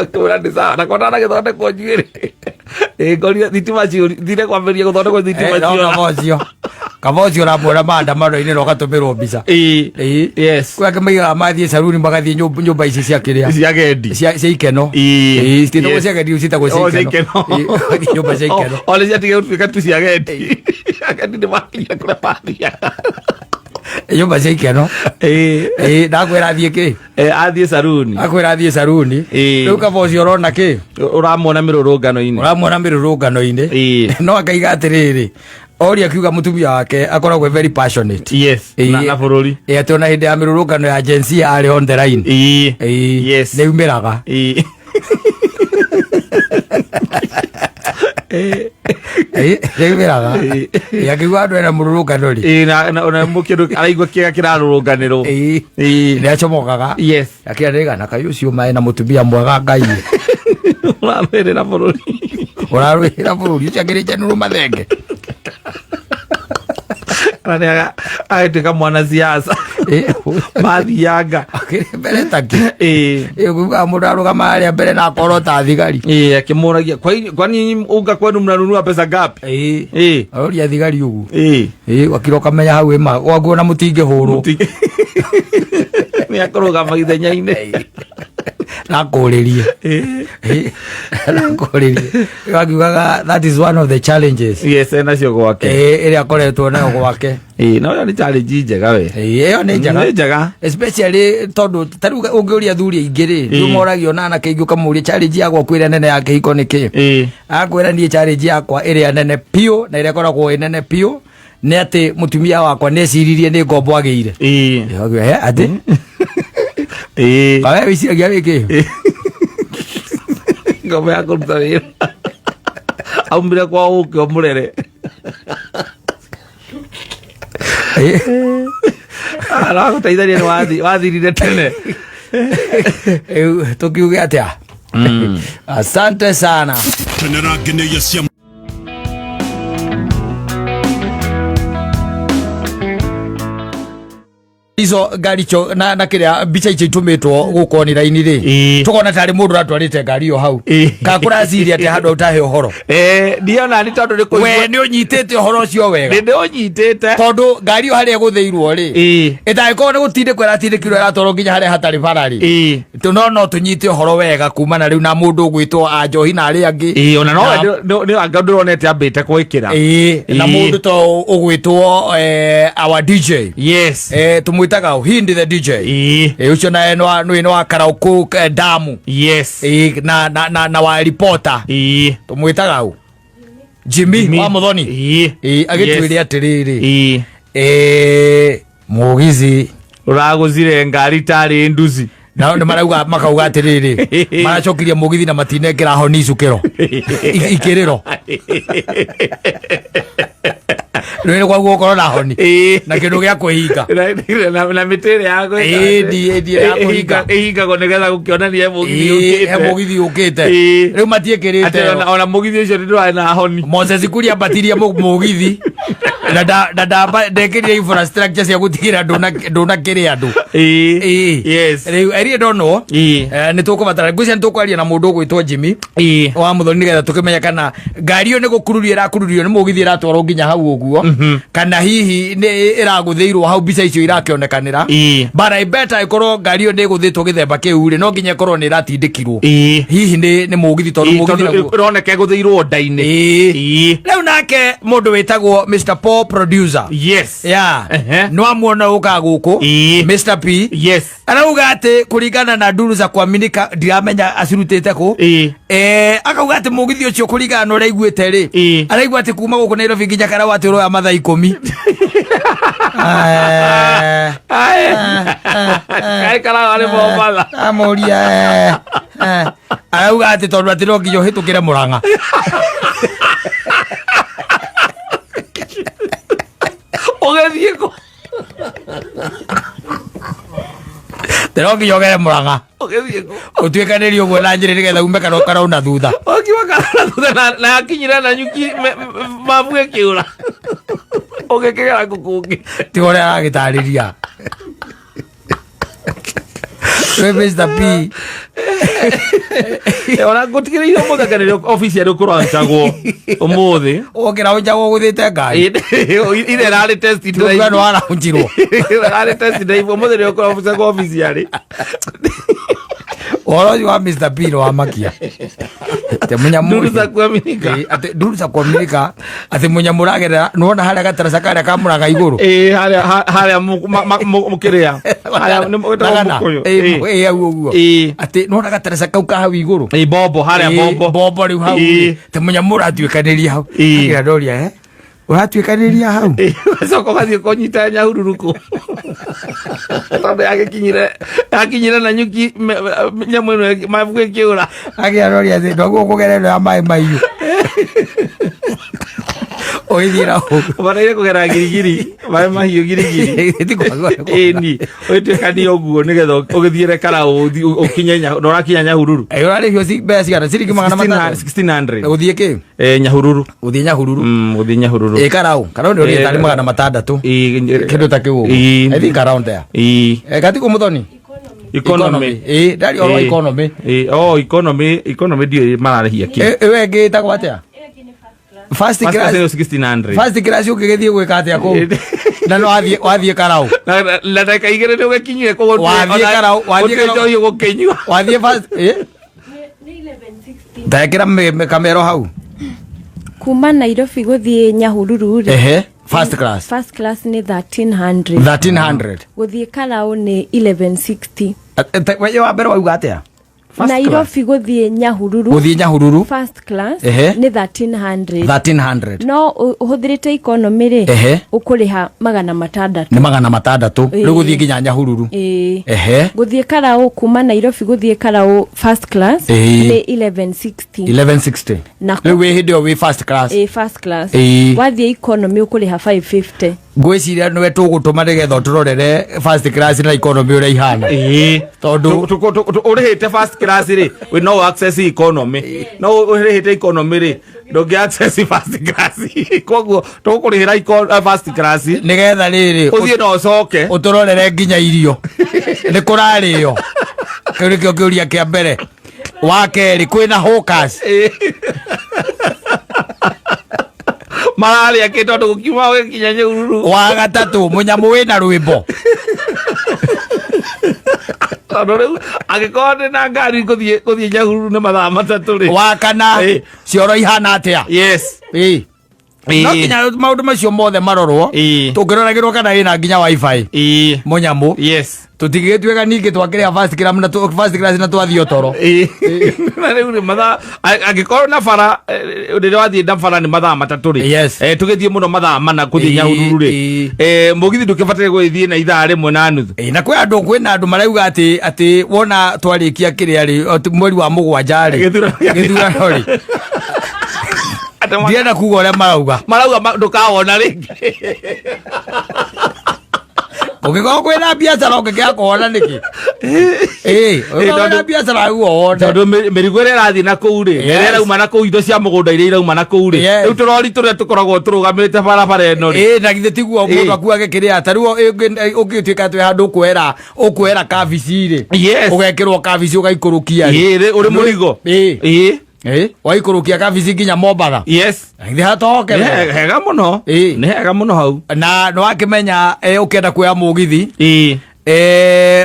Akwĩra nĩ sawa na kona anagĩthondekwo njuĩrĩ. Ngorire thitima ciũri, thire kwambĩrĩria gũthondekwo thitima No ciora. kaba ũcio. Kaba ũcio ũramuona maandamano-inĩ na ũgatũmĩrwo mbica. Yes. Kwĩ angĩ maigaga mathiĩ saruni magathiĩ nyũmba ici cia kĩrĩa. Cia gendi. Cia ikeno. Citiĩtagwo cia gendi, ciĩtagwo cia O, cia ikeno. ikeno. Magathiĩ nyũmba cia ikeno. O nĩ ciatige gũtuĩka tu cia gendi. Agendi nĩ makinya kũrĩa mathiaga. Nyũmba cia ikeno. Ndakwĩra athiĩ kĩ? Athiĩ saruni. Akwĩra athiĩ saruni. Rĩu kaba ũcio ũrona kĩ? Ũramuona mĩrũrũngano-inĩ. Ũramuona mĩrũrũngano-inĩ. No akaiga atĩrĩrĩ, oria akiuga mũtumia wake akoragwo very passionate. Yes. Na bũrũri. Atĩ ona hĩndĩ ya mĩrũrũngano ya Gen Z arĩ on the line. Yes. Nĩ aumĩraga. Nĩ aumĩraga. Akiuga andũ ena mũrũrũngano rĩ. Na mũkĩndũ araigua kĩega kĩrarũrũnganĩrwo. Nĩ acomokaga. Yes. Akĩra nĩgana kaĩ ũcio maĩ na mũtumia mwega Ngai. Ũrarũĩrĩra bũrũri. Ũrarũĩrĩra bũrũri ũcio akĩrĩ njenũrũ mathenge. Kana nĩ agĩtuĩka mwana siasa. Mathianga. Akĩrĩ mbere taki. Kuga mũndũ arũgama harĩa mbere na akorwo ta thigari. Akĩmũragia, kwani unga kwenu mnanunua pesa ngapi? Aroria thigari ũguo. Wakira ũkamenya hau ĩma gwaku ona mũtingĩhũrwo. Nĩ akũrũgama ithenya-inĩ. Nakũrĩrie. Nakũrĩrie. Wakiugaga that is one of the challenges. Yes, enacio gwake. Ĩrĩa akoretwo nayo gwake. No ĩyo nĩ challenge njega we. Ĩyo nĩ njega. Nĩ njega. Especially tondũ ta rĩu ũngĩũria athuri aingĩ rĩ, nĩ moragio na anake aingĩ ũkamũria challenge ya gwaku ĩrĩa nene ya kĩhiko nĩ kĩ? Akwĩra niĩ challenge yakwa ĩrĩa nene piũ na ĩrĩa ĩkoragwo ĩ nene piũ nĩ atĩ mũtumia wakwa nĩ eciririe nĩ ngombo agĩire. He, atĩ? Kawe wĩciragia wĩ kĩ? Ngombo ya kũruta wĩra. Aumire kwa ũkĩ ũmũrere. Aragũteithania nĩ wathirire tene. Rĩu tũkiuge atĩa? Asante sana. Kenera ngeneia cia Izo ngari icio na kĩrĩa mbica icio itũmĩtwo gũkũ online rĩ, tũkona tarĩ mũndũ ũratwarĩte ngari ĩyo hau. Kana kũraciria atĩ handũ ũtahe ũhoro. Ndiona nĩ tondũ nĩ kũigua. We nĩ ũnyitĩte ũhoro ũcio wega. Nĩ ndĩũnyitĩte. Tondũ ngari ĩyo harĩa ĩgũthĩirwo rĩ, ĩtangĩkorwo nĩ gũtindĩkwo ĩratindĩkirwo ĩratwarwo nginya harĩa hatarĩ bara rĩ. No tũnyite ũhoro wega kumana rĩu na mũndũ ũgwĩtwo Anjohi na arĩa angĩ. Ona no nĩ anga ndĩronete ambĩte gwĩkĩra. Na mũndũ ta ũgwĩtwo our DJ. Yes. Tũmwĩtaga Hindi the DJ. Ũcio naye nĩ wa Karaũkũ, Damu. Yes. Na wa reporter. Tũmwĩtaga ũ? Jimmy, Jimmy. wa Muthoni. Agĩtwĩre Yes. atĩrĩrĩ. Mũgithi. Ũragũcire ngari tarĩ nduci. Nao nĩ marauga makauga atĩrĩrĩ, maracokirie mũgithi na matinengera honi icukĩro. Ikĩrĩro. Rwĩrĩ kwaguo ũkorwo na honi na kĩndũ gĩa kwĩhinga. Na mĩtĩ ĩrĩa ya gwĩka Ĩĩ, ĩĩ, ya kũhinga. Ĩhingagwo nĩgetha gũkĩonania he mũgithi Ĩĩ, he ũkĩte. mũgithi ũkĩte. Ĩĩ. Rĩu matiĩkĩrĩte Atĩ ona mũgithi ũcio nĩ ndũrarĩ na honi. Moses Kuria ambatirie mũgithi na ndekĩrire infrastructure cia gũtigĩra ndũnakĩrĩ andũ. Ĩĩ. Yes. Rĩu I really don't know. Nĩ tũkũbatara, ngwĩciria nĩ tũkwaria na mũndũ ũgwĩtwo Jimmy wa Muthoni nĩgetha tũkĩmenye kana ngari ĩyo nĩ gũkururio ĩrakururio nĩ mũgithi ĩratwarwo nginya hau ũguo, kana hihi nĩ ĩragũthĩirwo hau mbica icio irakĩonekanĩra. But I bet ĩkorwo ngari ĩyo nĩ ĩgũthĩtwo gĩthemba kĩu rĩ, no nginya ĩkorwo nĩ ĩratindĩkirwo hihi nĩ mũgithi, tondũ mũgithi Tondũ naguo ĩroneka ĩgũthĩirwo nda-inĩ. Rĩu nake mũndũ wĩtagwo Mr Paul Producer, yeah, no amuona ũkaga gũkũ, Mr P, arauga atĩ kũringana na nduru za kuaminika, ndiramenya acirutĩte kũ, akauga atĩ mũgithi ũcio kũringana na ũrĩa aiguĩte rĩ, araigua atĩ kuma gũkũ Nairobi nginya Karau atĩ ũroya mathaa 10. Kaĩ Karau arĩ Mombatha? Amũria, arauga atĩ tondũ atĩ no nginya ũhĩtũkĩre Mũrang'a. Ũgĩthiĩ kũ? Atĩ no nginya ũgere Mũrang'a, Ũgĩthiĩ kũ? Ũtuĩkanĩrie ũguo na njĩra nĩgetha ume Karau na thutha. Ũkiuma Karau na thutha na akinyire na nyuki mabu ĩkĩũra, ũgĩkĩgera kũ kũngĩ? Tiga ũrĩa aragĩtarĩria we Mr P. Ona ngũtigĩrĩire ũmũthĩ anga nĩrĩo obici yarĩ kũranjagwo ũmũthĩ. Ũkĩra ũnjagwo gũthĩte ngari. Ire ĩrarĩ test drive. Tiga no araunjirwo. Ĩrarĩ test drive, ũmũthĩ nĩrĩo kũranjagwo obici yarĩ. Ũhoro ũcio wa Mr P nĩ wamakia atĩ mũnyamũ Nduru za kuaminika. Ĩ, atĩ nduru za kuaminika atĩ mũnyamũ ũragerera nĩwona harĩa gataraca karĩa ka Mũrang'a igũrũ. Ĩ, harĩa harĩa mũkĩrĩa harĩa nĩ wĩtagwo Thagana. mũkũyũ. Ĩ, ĩ, hau ũguo. Atĩ nĩwona gataraca kau ka hau igũrũ. Ĩ, bombo harĩa. Ĩ, Bombo. Bombo rĩu hau rĩ, atĩ mũnyamũ ũratuĩkanĩria hau. Akĩra ndoria, ũratuĩkanĩria hau. Ũgacoka ũgathiĩ kũnyita Nyahururu kũ, tondũ yakinyire na nyuki nyamũ ĩno mabuku ĩkĩũra. Akĩra ndoria atĩ ndoguo kũgera ĩno ya maĩ mahiũ ũgĩthiĩ na hau. Ũbataire kũgera Girigiri, maĩ mahiũ Girigiri. Ti Ĩni ũgĩtuĩkania ũguo nĩgetha ũgĩthiĩre Karau, ũthiĩ ũkinye na ũrakinya Nyahururu. Ĩ, ũrarĩhio mbeca cigana? Ciringi 600? 1600. Gũthiĩ kĩ? Nyahururu. Gũthiĩ Nyahururu. Gũthiĩ Nyahururu. Ĩ, Karau, Karau nĩ ũrĩte tarĩ 600, kĩndũ ta kĩu ũguo. I think around there. Gatiko Muthoni. Economy. Ĩ, ndari oro economy. Oh, economy, economy ndiũĩ mararĩhia kĩ. Ĩyo ĩngĩ ĩtagwo atĩa? First First class. Class nĩyo 1600. First class ũngĩgĩthiĩ gwĩka atĩa kũu na no wathiĩ Karau? Na ndagĩka 2 nĩ ũgĩkinyire kũu. Wathiĩ Karau, wathiĩ Gũtirĩ Karau. njohi ũgũkĩnyua. Wathiĩ first, ĩ, ndekĩra kamero hau. Kuma Nairobi gũthiĩ Nyahururu rĩ, Ehe, first class. First class nĩ 1300. 1300. Gũthiĩ Karau nĩ 1160. We wa mbere wauga atĩa? First Nairobi gũthiĩ Nyahururu. Gũthiĩ Nyahururu. First class nĩ 1300. 1300. No ũhũthĩrĩte economy rĩ, ũkũrĩha 600. Nĩ 600. Rĩu gũthiĩ nginya Nyahururu. Ĩĩ. Gũthiĩ Karau, kuma Nairobi gũthiĩ Karau first class nĩ 1160. 1160. Rĩu wĩ hĩndĩ ĩyo wĩ first class. Ĩĩ, first class. Wathiĩ economy ũkũrĩha 550. Ngwĩciria nĩwe tũgũtũma nĩgetha ũtũrorere first class na economy ũrĩa ihana, tondũ Ũrĩhĩte first class rĩ, wĩ no access economy, no ũrĩhĩte economy rĩ, ndũngĩ access first class. Koguo tũgũkũrĩhĩra first class nĩgetha rĩrĩ ũthiĩ na ũcoke. Ũtũrorere nginya irio nĩ kũrarĩo. Kĩu nĩkĩo kĩũria kĩa mbere. Wa kerĩ, kwĩna hawkers? Mararĩa kĩ, tondũ gũkiuma gũgĩkinya Nyahururu? Wa gatatũ, mũnyamũ wĩna rwĩmbo? Tondũ rĩu angĩkorwo ndĩ na ngari gũthiĩ Nyahururu nĩ mathaa 3 rĩ. Wa kana, cioro ihana atĩa? Ĩ. No nginya maũndũ macio mothe marorwo, tũngĩroragĩrwo kana ĩna nginya wifi mũnyamũ. Tũtigĩtuĩka ningĩ twakĩrĩa first class na first class na twathiĩ toro. Na rĩu nĩ mathaa angĩkorwo na bara, rĩrĩa wathiĩ na bara nĩ mathaa 3 rĩ, tũgĩthiĩ mũno mathaa 4 kũthiĩ Nyahururu rĩ, mũgithi ndũkĩbataire gũgĩthiĩ na ithaa rĩmwe na nuthu. Ĩ, na kwĩ andũ marauga atĩ wona twarĩkia kĩrĩa rĩ, mweri wa 7 rĩ, Gĩthurano gĩthurano rĩ. Ndirenda kuga ũrĩa marauga. Marauga ndũkawona rĩngĩ. Ũngĩkorwo kwĩna biacara ũngĩkĩaga kũwona nĩkĩ? Ĩĩ, ũngĩkorwo kwĩna biacara yaku wone. Tondũ mĩrigo ĩrĩa ĩrathiĩ na kũu rĩ, ĩrĩa ĩrauma na kũu, indo cia mũgũnda iria irauma na kũu rĩ, rĩu tũrori tũrĩa tũkoragwo tũrũgamĩte barabara ĩno rĩ. Ĩĩ, na githĩ tiguo mũndũ akuage kĩrĩa ta rĩu ũngĩtuĩka atĩ wĩ handũ ũkuoera ũkuoera kabici rĩ, ũgekĩrwo kabici ũgaikũrũkia rĩ. Ĩĩ, ũrĩ mũrigo. Ĩĩ. Ĩĩ. Ĩĩ, waikũrũkia kabici nginya Mombatha. Githĩ hatoke Nĩ hega mũno. Ĩĩ. Nĩ hega mũno hau. Na nĩ wakĩmenya ũkĩenda kuoya mũgithi, Ĩĩ.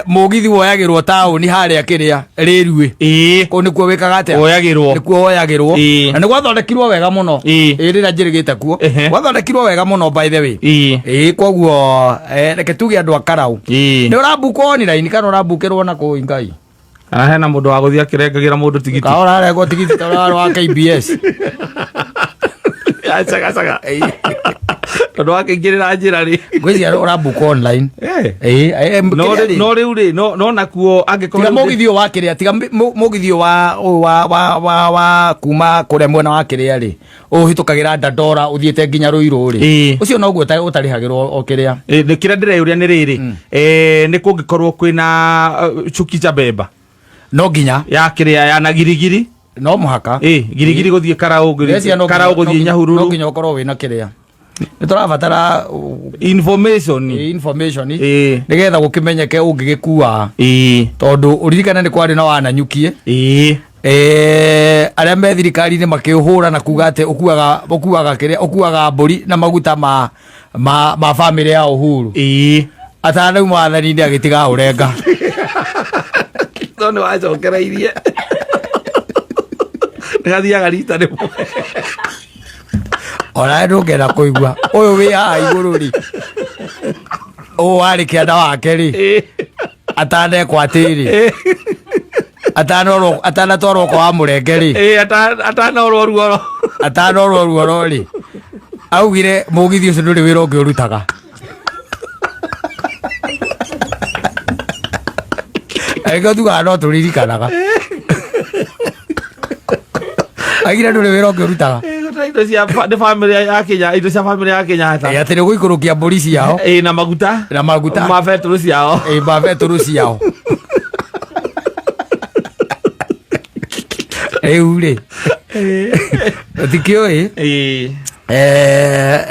Mũgithi woyagĩrwo taũni harĩa kĩrĩa rĩruĩ. Ĩĩ. Kũu nĩkuo wĩkaga atĩa? Woyagĩrwo. Nĩkuo woyagĩrwo. Ĩĩ. Na nĩ gwathondekirwo wega mũno. Ĩĩ. Ĩĩ, rĩrĩa njĩrĩgĩte kuo. Gwathondekirwo wega mũno by the way. Ĩĩ. Ĩĩ, koguo reke tuge andũ a Karau. Ĩĩ. Nĩ ũrambukwo online kana ũrambukĩrwo na kũu Ngai? Kana hena mũndũ wa gũthiĩ akĩrengagĩra mũndũ tigiti. Kana ũrarengwo tigiti ta ũrĩa wa KBS. Cagacaga. Tondũ wakĩingĩrĩra njĩra rĩ. Ngwĩciria ũrambuka online. Ĩĩ, Ĩĩ, No kĩrĩa rĩ? No rĩu rĩ, no nakuo angĩkorwo Tiga mũgithi ũyũ wa kĩrĩa, tiga mũgithi ũyũ wa ũyũ wa wa wa wa kuma kũrĩa mwena wa kĩrĩa rĩ, ũhĩtũkagĩra Dandora ũthiĩte nginya Ruiru rĩ. Ĩĩ. Ũcio noguo ũtarĩhagĩrwo o kĩrĩa. Ĩĩ, nĩ kĩrĩa ndĩreyũria nĩ rĩrĩ, nĩ kũngĩkorwo kwĩna chuki cha beba? No nginya. Ya kĩrĩa ya na girigiri? No mũhaka. Ĩĩ, girigiri gũthiĩ Karau, Ngwĩciria no Karau gũthiĩ Nyahururu. No nginya ũkorwo wĩna kĩrĩa. Nĩ tũrabatara information. Information. Ĩĩ. Nĩgetha gũkĩmenyeke ũngĩgĩkua. Ĩĩ. Tondũ ũririkane nĩ kwarĩ na wananyukie. Ĩĩ. Arĩa me thirikari-inĩ makĩũhũra na kuga atĩ ũkuaga kĩrĩa, ũkuaga mbũri na maguta ma bamĩrĩ ya Uhuru. Ĩĩ. Atanauma wathani-inĩ agĩtiga ũrenga. No nĩ wacokereirie. Nĩ gathiaga rita rĩmwe. Ona ndũngĩenda kũigua ũyũ wĩ haha igũrũ rĩ, ũyũ warĩ kĩanda wake rĩ, atanekwo atĩrĩ, atanatwarwo kwa Mũrenge rĩ, Ĩĩ, atanorwo ruoro. Atanorwo ruoro rĩ, augire mũgithi ũcio ndũrĩ wĩra ũngĩ ũrutaga. Angĩkorwo tugaga no tũririkanaga. Augire ndũrĩ wĩra ũngĩ ũrutaga. Ĩĩ, gũtarĩ indo cia nĩ bamĩrĩ ya Kenya, indo cia bamĩrĩ ya Kenyatta. Ĩĩ, atĩ nĩ gũikũrũkia mbũri ciao. Ĩĩ, na maguta. Na maguta. Ma betũrũ ciao. Ĩĩ, ma betũrũ ciao. Rĩu rĩ, tũtikĩũĩ. Ĩĩ.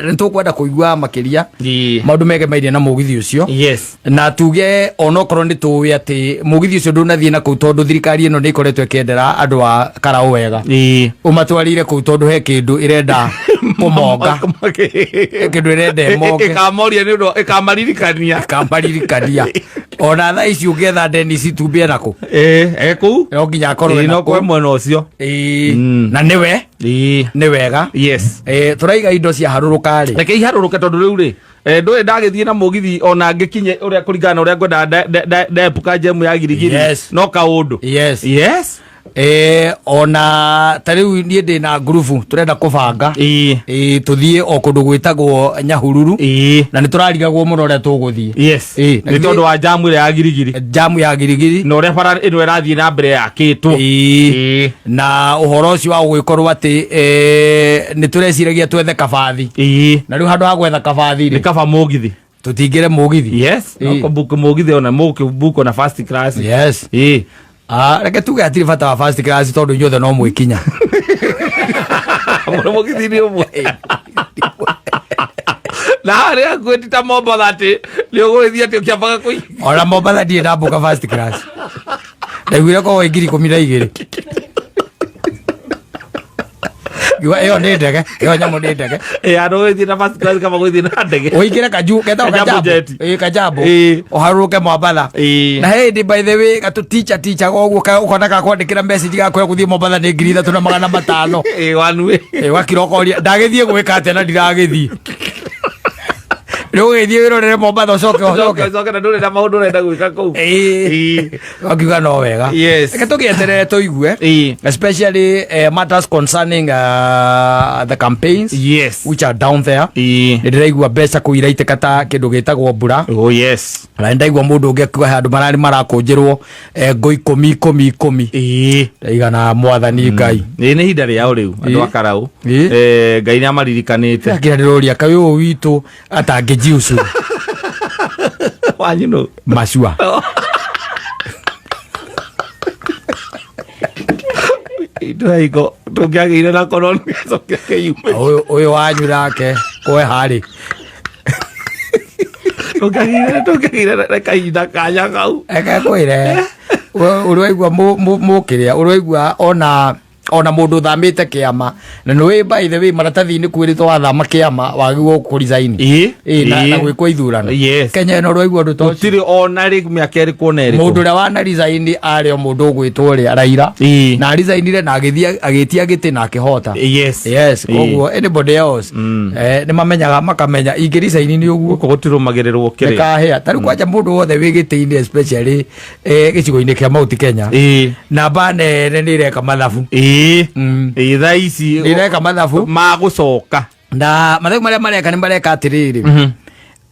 Nĩ tũkwenda kũigua makĩria Ĩĩ. maũndũ megemairie na mũgithi ũcio. Yes. Na tuge onokorwo nĩ tũĩ atĩ mũgithi ũcio ndũnathiĩ na kũu tondũ thirikari ĩno nĩ ĩkoretwo ĩkĩendera andũ a Karau wega. Ĩĩ. Ũmatwarire kũu tondũ he kĩndũ ĩrenda kũmonga. He kĩndũ ĩrenda ĩmonge. Ĩkamoria nĩ ũndũ ĩkamaririkania. Ĩkamaririkania. Ona thaa ici ũngĩetha Dennis Itumbĩ ena kũ? Ĩĩ, e kũu? No nginya akorwo Ĩĩ, ena no kũu. kwe mwena ũcio. Ĩĩ. Na nĩwe? Ĩĩ. Nĩ wega. Yes. Tũraiga indo ciaharũrũka rĩ. Reke iharũrũke tondũ rĩu rĩ, ndũĩ ndagĩthiĩ na mũgithi ona ngĩkinye ũrĩa kũringana na ũrĩa ngwendaga ndepuka njemu ya girigiri. Yes. No kaũndũ. Yes. Yes. Ona ta rĩu niĩ ndĩ na ngurubu tũrenda kũbanga. Ĩĩ. Tũthiĩ o kũndũ gwĩtagwo Nyahururu. Ĩĩ. Na nĩ tũrarigagwo mũno ũrĩa tũgũthiĩ. Yes. Ĩĩ. Nĩ tondũ wa jamu ĩrĩa ya girigiri. Jamu ya girigiri. Na ũrĩa bara ĩno ĩrathiĩ na mbere yakĩtwo. Ĩĩ. Ĩĩ. Na ũhoro ũcio wa gũgĩkorwo atĩ, nĩ tũreciragia twethe kabathi. Ĩĩ. Na rĩu handũ ha gwetha kabathi rĩ, Nĩ kaba mũgithi. Tũtingĩre mũgithi. Yes. Ĩĩ. No kũbuku mũgithi ona mũkĩbuku na first class. Yes. Ĩĩ. Reke tuge hatirĩ bata wa first class tondũ inyuothe no mwĩkinya. Mũno mũgithi nĩ ũmwe. Na harĩa hakuhĩ ti ta Mombatha atĩ nĩ ũgũgĩthiĩ atĩ ũkĩambaga kũi- Ona Mombatha ndirĩ ndambuka first class. Ndaiguire korwo ĩ ngiri ikũmi na igĩrĩ. Ngiuga ĩyo nĩ ndege, ĩyo nyamũ nĩ ndege. Ĩ, andũ gũgĩthiĩ na first class kaba gũgĩthiĩ na ndege. Ũingĩre kaju, getagwo Kajambo kajambo. jet. Ĩ, kajambo. Ĩ. Ũharũrũke Mombatha. Ĩ. Na he hĩndĩ by the way gatũ teacher teacher goguo ũkona gakwandĩkĩra message gakwĩra gũthiĩ Mombatha nĩ ngiri ithatũ na magana matano. Ĩ, one way. Ĩ, ũgakira ũkoria ndagĩthiĩ gwĩka atĩa na ndiragĩthiĩ. Rĩu ũgĩthiĩ wĩrorere Mombatha ũcoke ũcoke. Ũcoke na ndũrĩ na maũndũ ũrenda gwĩka kũu. Ĩĩ. Wakiuga no wega. Yes. Reke tũgĩeterere tũigue. Ĩĩ. Especially matters concerning the campaigns Yes. which are down there. Ĩĩ. Nĩ ndĩraigua mbeca kũu iraitĩka ta kĩndũ gĩtagwo mbura. Oh yes. Na nĩ ndaigua mũndũ ũngĩ akiuga he andũ mararĩ marakũnjĩrwo ngũ ikũmi ikũmi ikũmi. Ĩĩ. Ndaigana mwathani Ngai. Ĩĩ nĩ ihinda rĩao rĩu andũ Ĩĩ. a Karau. Ĩĩ. Ngai nĩ amaririkanĩte. Ndakira ndĩroria kaĩ ũyũ witũ atangĩjiucuru Wanyu nũ? macua. Itũ tũngĩagĩire na korona gĩcoke kĩyume. Ũyũ ũyũ wanyu nake kwe harĩ. Tũngĩagĩire na kahinda kanya kau. Reke ngwĩre ũraigua mũkĩrĩa ũraigua ona mũndũ ũthamĩte kĩama na nĩ by the way maratathi-inĩ kwĩrĩtwo wathama kĩama wagĩrĩirwo kũ resign. Ĩĩ. Ĩĩ, na gwĩkwo ithurano. Yes. Kenya ĩno ũraigua ũndũ ta ũcio. Gũtirĩ ona rĩ mĩaka ĩrĩkũ ona ĩrĩkũ. Mũndũ ũrĩa wana resign arĩ o mũndũ ũgwĩtwo ũrĩa Raila. Ĩĩ. Na resignire na agĩthiĩ agĩtia gĩtĩ na akĩhota. Yes. Yes, Ĩĩ. koguo anybody else nĩ mamenyaga makamenya ingĩ resign nĩ ũguo. Gũkũ gũtirũmagĩrĩrwo kĩrĩa. Nĩkahĩa. Ta rĩu kwanja mũndũ wothe wĩ gĩtĩ-inĩ especially gĩcigo-inĩ kĩa Mount Kenya. Ĩĩ. Namba nene nĩ ĩreka mathabu. Ĩĩ. Ĩĩ thaa ici. Nĩ ĩreka mathabu. Magũcoka. Na mathabu marĩa mareka nĩ mareka atĩrĩrĩ.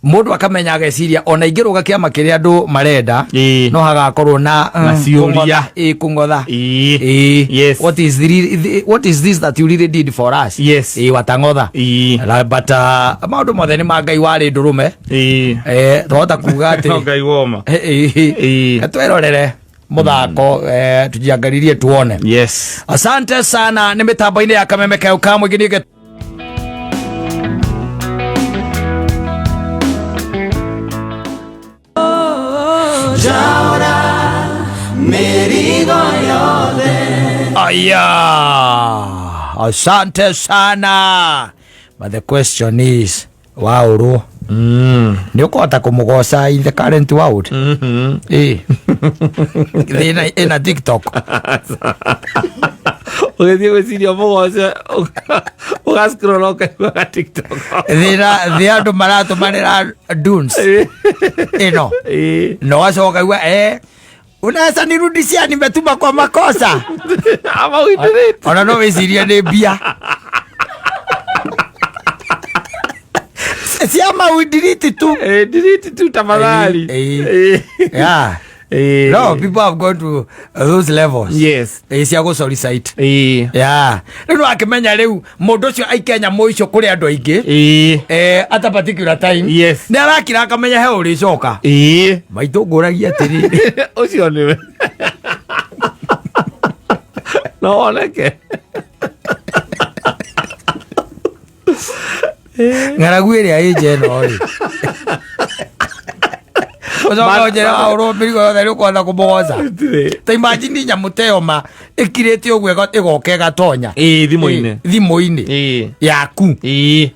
Mũndũ akamenya ageciria ona ingĩrũga kĩama kĩrĩa andũ marenda Ĩĩ. no hagakorwo na Na ciũria. ĩĩ kũng'otha. Ĩĩ. Ĩĩ. Yes. What is the, what is this that you really did for us? Yes. Ĩĩ watang'otha. Ĩĩ. But maũndũ mothe nĩ ma Ngai warĩ ndũrũme. Ĩĩ. Twahota kuga atĩ No Ngai woma. Ĩĩ. Ĩĩ. Twerorere mũthako tujiangalirie tuone. Yes. Asante sana nĩ mĩtambo-inĩ ya Kameme Keu ka mũingĩ nĩ Aya, asante sana. But the question is, waũrwo nĩ ũkũhota kũmũgoca in the current world? Ĩĩ. Ĩna ĩna TikTok. Ũgĩthiĩ gwĩciria mũgoce ũgascroll ũkaigua TikTok. Thĩna thĩ andũ maratũmanĩra dunes ĩno Ĩĩ. na ũgacoka uga unaweza nirudishia nimetuma kwa makosa. Ama ũitĩrĩte. Ona no wĩcirie nĩ mbia cia maudiriti tu. Ĩĩ, delete tu tafadhali. Ĩĩ. Ĩĩ. Yeah. Ĩĩ. No, people have gone to those levels. Yes. Ĩĩ, cia gũsolicite. Ĩĩ. Yeah. Rĩu nĩwakĩmenya rĩu mũndũ ũcio aikia nyamũ icio kũrĩ andũ aingĩ. Ĩĩ. At a particular time. Yes. Nĩ arakira akamenya he ũrĩcoka. Ĩĩ. Maitũ ngũragia atĩrĩrĩ. Ũcio nĩwe. No woneke. Ng'aragu ĩrĩa ĩ nja ĩno rĩ. Ũcoka ũnjĩre waũrwo mĩrigo yothe rĩ ũkũhota kũmũgoca. Gũtirĩ. Ta imagine nyamũ ta ĩyo ma ĩkirĩte ũguo ĩgoka ĩgatonya. Ĩĩ, thimũ-inĩ. Ĩĩ, thimũ-inĩ. Ĩĩ. Yaku. Ĩĩ.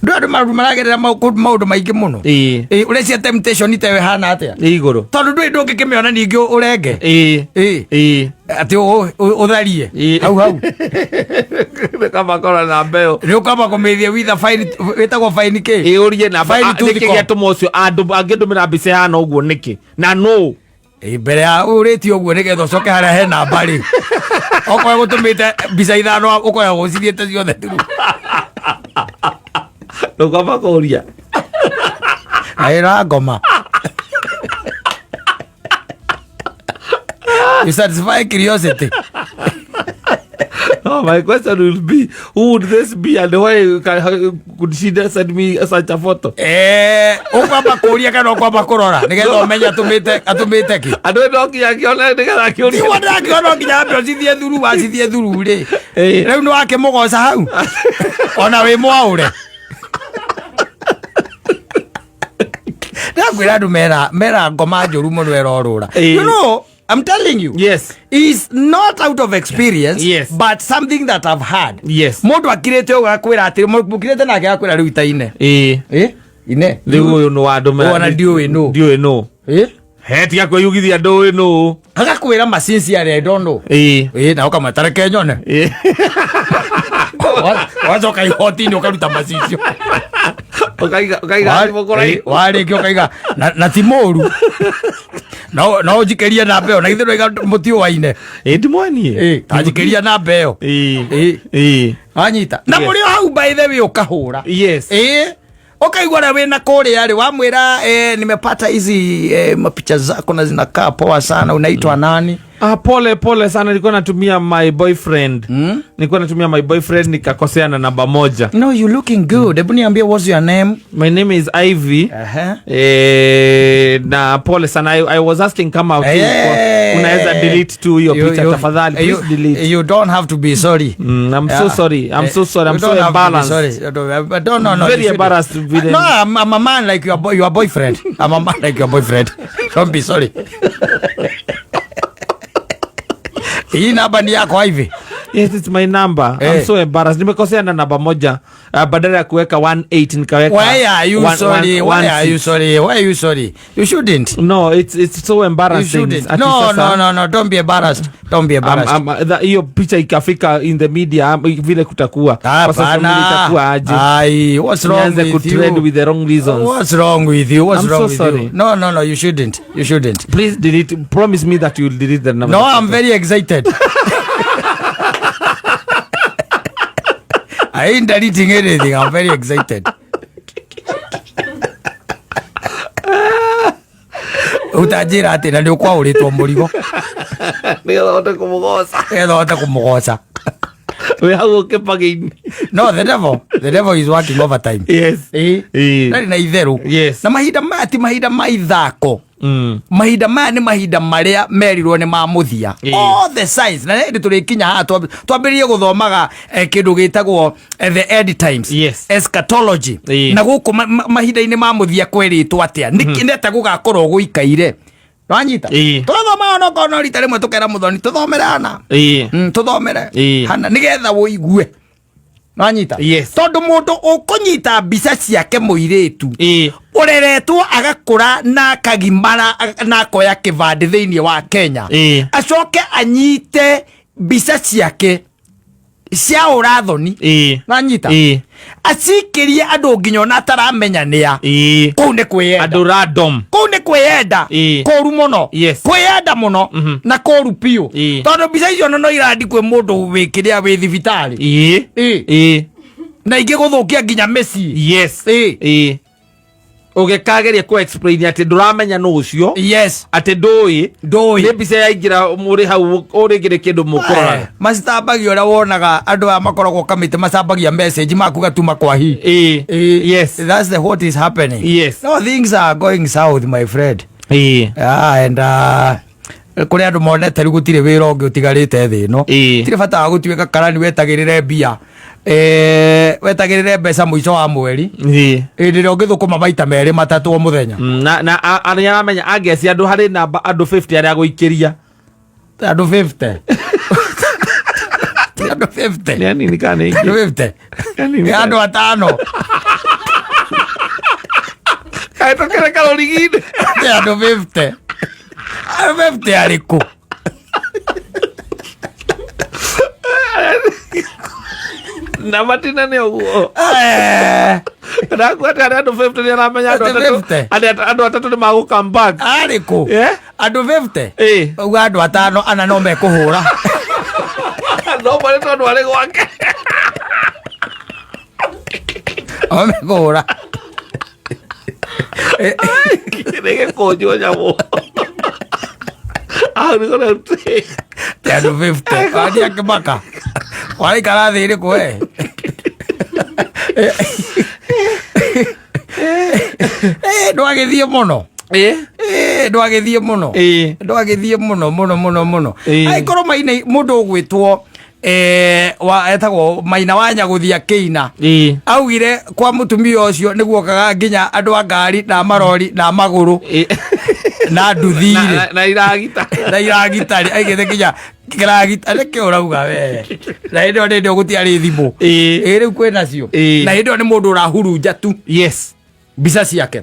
Ndũ andũ maũndũ maragerera maũndũ maingĩ mũno. Ĩĩ. Ĩĩ, ũreciria temptation ta ĩyo ĩhana atĩa? Ĩ igũrũ. Tondũ ndũrĩ ndũngĩkĩmĩona ningĩ ũrenge. Ĩĩ. Ĩĩ. Ĩĩ. Atĩ ũtharie. Ĩĩ. Hau hau. Nĩ kaba korwo na mbeo. Nĩ ũkamba kũmĩthia with a fine, wĩtagwo fine kĩ? Ĩĩ, ũrie na Fine tooth nĩkĩ comb. gĩatũma ũcio angĩndũmĩra mbica ĩhana ũguo nĩkĩ? Na nũ? Ĩĩ, mbere ya ũrĩtie ũguo nĩgetha ũcoke harĩa he namba rĩ. Okorwo gũtũmĩte mbica ithano ũkoragwo ũcithiĩte ciothe through. Ndũkamba kũria. Aĩra ngoma. You satisfy curiosity. No, my question will be, who would this be and why could she just send me such a photo? Ũkwamba kũria kana ũkwamba kũrora nĩgetha ũmenye atũmĩte kĩ? Andũ no nginya akĩone nĩgetha akĩũrie. Tiguo ndĩrakiona no nginya ambe ũcithie thuru, wacithie thuru rĩ. Rĩu nĩ wakĩmũgoca hau. Ona wĩ mwaũre. Ndakwĩra andũ mera ngoma njũru mũno ĩrorũra. You know, I'm telling you. Yes. Is not out of experience, Yes. but something that I've had. Yes. Mũndũ akirĩte ũguo agakwĩra atĩrĩ, mũkirĩte nake agakwĩra rĩu itaine. Ĩĩ. Ĩ? Ine. Rĩu ũyũ nĩ wa ndũmĩra. Ona ndiũĩ nũ. Ndiũĩ nũ. Ĩ? He tiga kwĩyugithia ndũĩ nũ. Agakwĩra ma sincerely, I don't know. Ĩĩ. Ĩ, na ũkamwĩta reke nyone. Ĩĩ. Wacoka ihoti-inĩ ũkaruta macicio. Ũkaiga ũkaiga thimũ kũraihu. Warĩkia ũkaiga na ti mũru, no ũnjikĩrie namba ĩyo, na githĩ ndwaiga mũtiũaine? Ĩ, ndimwenie. Tanjikĩria namba ĩyo. Ĩ. Ĩ. Wanyita na Yes. mũrĩ o hau, by the way, ũkahũra. Ĩ, ũkaigua ũrĩa wĩna kũrĩa rĩ, wamwĩra, "Nimepata hizi mapicha zako na zinakaa poa sana, unaitwa nani?" Ah, pole pole sana, nilikuwa natumia my boyfriend. Nilikuwa natumia my boyfriend, nikakosea na namba moja. "No, you looking good, hebu niambie, what's your name?" My name is Ivy. Eh, na pole sana, I was asking kama tu unaweza delete tu hiyo picha, tafadhali, please delete. You don't have to be sorry. I'm so sorry. I'm so sorry. I'm You so don't have to be embarrassed. sorry. You don't- but no, Very you shouldn't. embarrassed vile- No, I'm a man like your boyfriend. I'm a man like your boyfriend. Don't be sorry. Hii namba ni yako, Ivy? Yes, it's my number. Eh. I'm so embarrassed. Nimekosea na namba moja. Badala ya kuweka 18 nikaweka Why are you sorry? one, Why are you six. sorry? Why are you sorry? You shouldn't. No, it's so You embarrassing. shouldn't. Ati No, sasa- no. Don't be embarrassed. Don't be embarrassed. Hiyo picha ikafika in the media, vile kutakuwa kwa social media itakuwa aje? Ai, what's wrong Nianze with kutrend you? with the wrong reasons. What's wrong with you? What's I'm wrong so with sorry. you? No, you shouldn't. You shouldn't. Please delete. Promise me that you will delete the number. No, I'm very excited. I ain't deleting anything. I'm very excited. Utanjĩra atĩ na nĩ ũkwaũrĩtwo mũrigo. Nĩgetha ũhote kũmũgoca. Nĩgetha ũhote kũmũgoca. Wĩ hau ũkĩpagĩ-inĩ. No, the devil is working overtime. Ĩ. Ndarĩ na itherũ. Na mahinda maya ti mahinda ma ithako. Mahinda maya nĩ mahinda marĩa merirwo nĩ ma mũthia. All the signs, na hĩndĩ tũrĩkinya haha twambĩrĩrie gũthomaga kĩndũ gĩtagwo the end times eschatology. Na gũkũ mahinda-inĩ ma mũthia kwĩrĩtwo atĩa, nĩkĩ nĩ atĩa gũgakorwo gũikaire, wanyita? Tũgathoma onokorwo no rita rĩmwe, tũkera mũthoni tũthomere hana. Tũthomere hana nĩgetha wũigue, wanyita? Yes. Tondũ mũndũ ũkũnyita mbica ciake mũirĩtu ũreretwo agakũra na akagimara na akoya kĩbandĩ thĩinĩ wa Kenya, acoke anyite mbica ciake cia ũrathoni, nanyita, acikĩrie andũ nginya ona ataramenya nĩa, kũu nĩ kwĩyenda. Andũ random. Kũu nĩ kwĩyenda kũru mũno. Kwĩyenda mũno na kũru biũ. Tondũ mbica icio no irandi kwĩ mũndũ wĩ kĩrĩa, wĩ thibitarĩ. Na ingĩ gũthũkia nginya mĩciĩ. Ũgĩkageria kũ explain atĩ ndũramenya nũ ũcio, atĩ ndũĩ. Ndũĩ. Nĩ mbica yaingĩra mũrĩ hau ũrĩngĩ nĩ kĩndũ mũkũroraga. Eh, macitambagia ũrĩa wonaga andũ aya makoragwo kamĩtĩ macambagia message makuga tuma kwa hi. That's the what is happening. No, things are going south, my friend. Yeah, and kũrĩ andũ monete rĩu gũtirĩ wĩra ũngĩ ũtigarĩte thĩ ĩno. Tirĩ bata wa gũtuĩka karani wetagĩrĩre mbia, wetagĩrĩre mbeca mũico wa mweri, hĩndĩ ĩrĩa ũngĩthũkũma maita merĩ matatũ o mũthenya. Na nĩ aramenya angeci andũ harĩ namba andũ 50 arĩa agũikĩria. Andũ 50, andũ 50. Nĩ anini kana nĩ Andũ aingĩ? 50. Anini. Nĩ andũ atano. Kahĩtũkĩre karũrigi-inĩ. Nĩ andũ 50, andũ 50 arĩkũ? Na matina nĩ ũguo. Ndakuwa atĩ harĩ andũ 50 nĩ aramenya andũ Atĩ atatũ. 50? Andũ atatũ nĩ magũ come back. Arĩkũ? Andũ 50? Uga andũ atano, ana no mekũhũra. No marĩ tondũ arĩ gwake. O mekũhũra. Nĩ gĩkũnjwo nyamũ. Hau nĩho rĩu. Ti andũ 50 wani akĩmaka waraikara thĩ ĩrĩkũ we? Ndwagĩthiĩ mũno. Ndwagĩthiĩ mũno. Ndwagĩthiĩ mũno mũno mũno mũno. Angĩkorwo maina mũndũ ũgwĩtwo wa etagwo Maina wa Nyagũthia kĩina augire kwa mũtumia ũcio nĩguokaga nginya andũ a ngari na marori na magũrũ na nduthi-rĩ. Na iragita. Na iragita-rĩ, aigĩte nginya kĩragita nĩkĩ ũrauga we? Na hĩndĩ ĩyo, hĩndĩ ĩyo gũtiarĩ thimũ. Ĩ, rĩu kwĩ nacio. Na hĩndĩ ĩyo nĩ mũndũ ũrahurunja tu mbica ciake.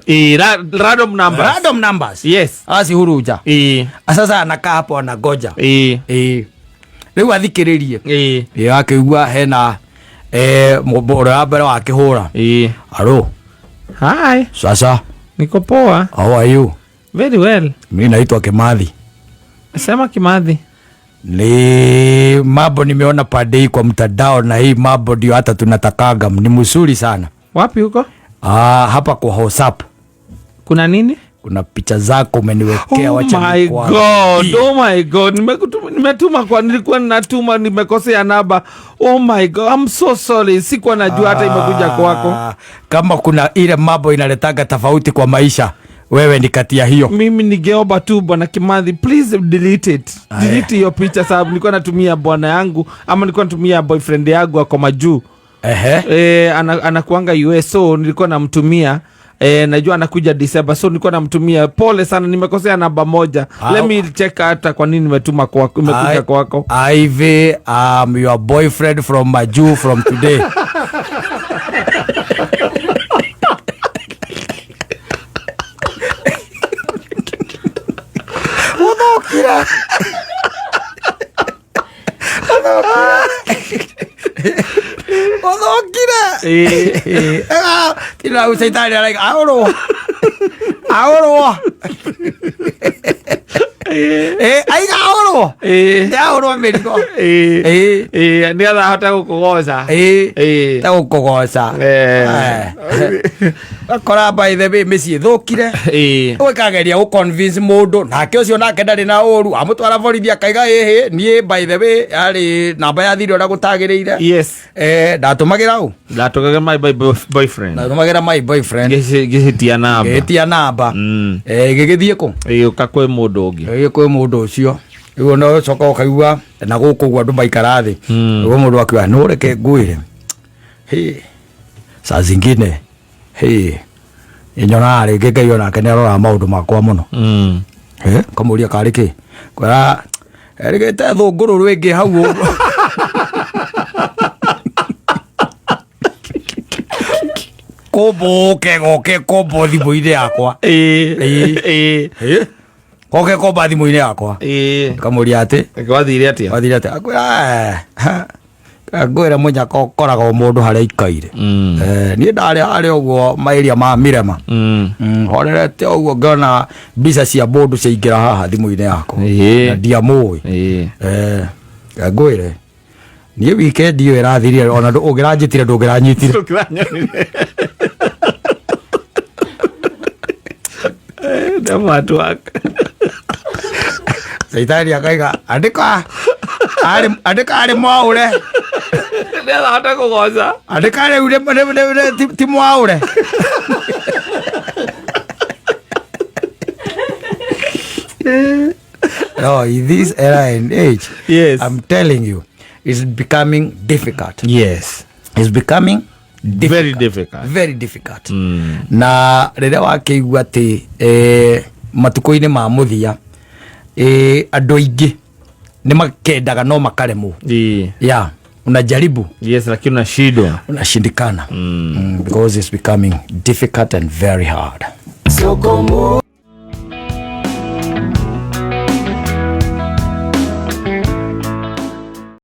Random numbers. Random numbers. Acihurunja. Sasa anakaa hapo anangoja. Ĩ, rĩu athikĩrĩrie. Ĩ, akĩigua hena mũndũ ũrĩa wa mbere wakĩhũra, "Aro." Hi. Sasa Niko poa. How are you? Very well. Mi naitwa Kimathi. Sema Kimathi. Ni mambo nimeona pande hii kwa mtandao, na hii mambo ndio hata tunatakaga. Ni mzuri sana. Wapi huko? Ah, hapa kwa WhatsApp. Kuna nini? Kuna picha zako umeniwekea. Oh wacha my nikuambie. God, oh my God. Nimetuma kwa, nilikuwa natuma, nimekosea namba. Oh my God, I'm so sorry. Sikuwa najua hata imekuja kwako. Kama kuna ile mambo inaletaga tofauti kwa maisha, wewe ni kati ya hiyo. Mimi ningeomba tu Bwana Kimathi, please delete it. Delete hiyo picha, sababu nilikuwa natumia bwana yangu ama nilikuwa natumia boyfriend yangu ako majuu. Anakuanga US, so nilikuwa namtumia. Najua anakuja December, so nilikuwa namtumia. Pole sana, nimekosea namba moja. Let me check hata kwa nini nimetuma kwako, imekuja kwako. Ivy, I'm your boyfriend from Majuu from today. Uthokire. Uthokire. Tira ucaitani araiga aurwo. Aurwo. Aiga aurwo. Aurwo mĩrigo. Nĩgetha ahote gũkũgoca. Ta gũkũgoca. Akora by the way mĩciĩ thũkire. Ũkageria gũ convince mũndũ nake ũcio nake ndarĩ na ũru, amũtwara borithi akaiga ĩhĩ niĩ by the way yarĩ namba ya thiri ũrĩa gũtagĩrĩire. Ndatũmagĩra ũ? Ndatũmagĩra my boyfriend. Ndatũmagĩra my boyfriend. Ngĩcitia namba. Ngĩtia namba. Gĩgĩthiĩ kũ? Gĩũka kwĩ mũndũ ũngĩ. Gĩgĩthiĩ kwĩ mũndũ ũcio. Rĩu no ũcoka ũkaigua na gũkũ ũguo andũ maikara thĩ. Rĩu mũndũ akiuga, no reke ngwĩre. Hĩ. Saa zingine, hĩ. Nyonaga rĩngĩ Ngai onake nĩ aroraga maũndũ makwa mũno. Kamũria karĩ kĩ? Kwĩra, erĩgĩte thũngũrũrũ ĩngĩ hau ũguo. Kũmbũke goke kũmbwo thimũ-inĩ yakwa. Goke kũmba thimũ-inĩ yakwa. Kamũria atĩ? Gwathire atĩa? Gwathire atĩa? Akwĩra, ngwĩre mũnyaka ũkoragwo mũndũ harĩa aikaire. Niĩ ndarĩ harĩa ũguo maĩria ma Mirema. Horerete ũguo ngĩona mbica cia mũndũ ciaingĩra haha thimũ-inĩ yakwa. Na ndiamũĩ. Ngwĩre niĩ weekend ĩyo ĩrathirire, ona ũngĩranjĩtire ndũngĩranyitire. Ndũngĩranyonire. Ndema watu wake. Caitani akaiga, andĩka. Andĩka arĩ mwaũre. Nĩarahota kũgoca. Andĩka rĩu ti mwaũre. No, in this era and age, I'm telling you, it's becoming difficult. It's becoming difficult. Very difficult. Very difficult. Na rĩrĩa wakĩigua atĩ, matukũ-inĩ ma mũthia, andũ aingĩ nĩ makendaga no makaremwo. Yeah, unajaribu. Yes, lakini unashindwa. Unashindikana. Because it's becoming difficult and very hard. Sokomo.